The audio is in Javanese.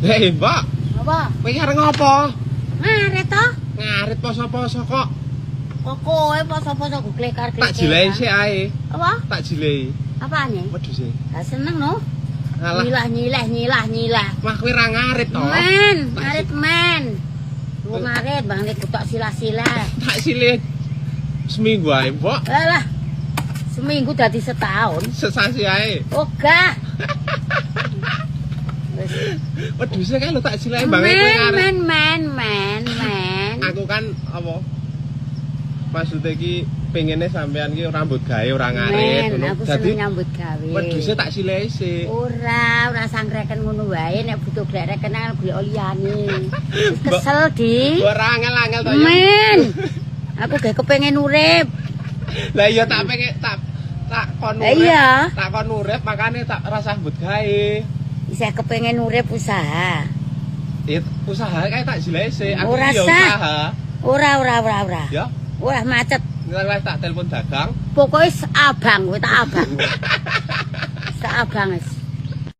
Hei, Mbak, Apa? Kowe iki arep ngopo? Ngarit to? Ngarit poso-poso kok. Kok kowe poso-poso glekar-glekar. Tak jilehi sik ae. Apa? Tak jilehi. Apane? Wedhuse. Lah seneng no. Alah, Nyilah nyilah nyilah nyilah. Mah kowe ra ngarit to. Men, ngarit men. Lu ngarit bang nek kutok silah-silah. Tak silih seminggu ae, Mbok. Alah. Seminggu dadi setahun. Sesasi ae. Ogah. Wis. Wedhuse kae lho tak jilehi bang kowe Men, ngarit. men, men, men, men. Aku kan apa? Maksudnya iki pengene sampean ki rambut gawe ora ngarit Men, ngono. aku Dadi seneng nyambut gawe. Wedhuse tak silehi sik. Ora, ora sangreken ngono wae, nek butuh glek rekenan golek liyane. Wis kesel di. Ora angel-angel to ya. Men. Aku gak kepengen urip. Lah iya tak pengen tak tak kon Lah urip. iya. Tak kon urip makane tak rasah mbut gawe. Isih kepengen urip usaha. Ya usaha kae tak jilehi sik. Aku Ora iki ya sah. usaha. Ora, ora, ora, ora. Ya, Ora macet. Ngelah tak telepon dagang. Pokoke abang kowe tak abang. Wis tak abang wis.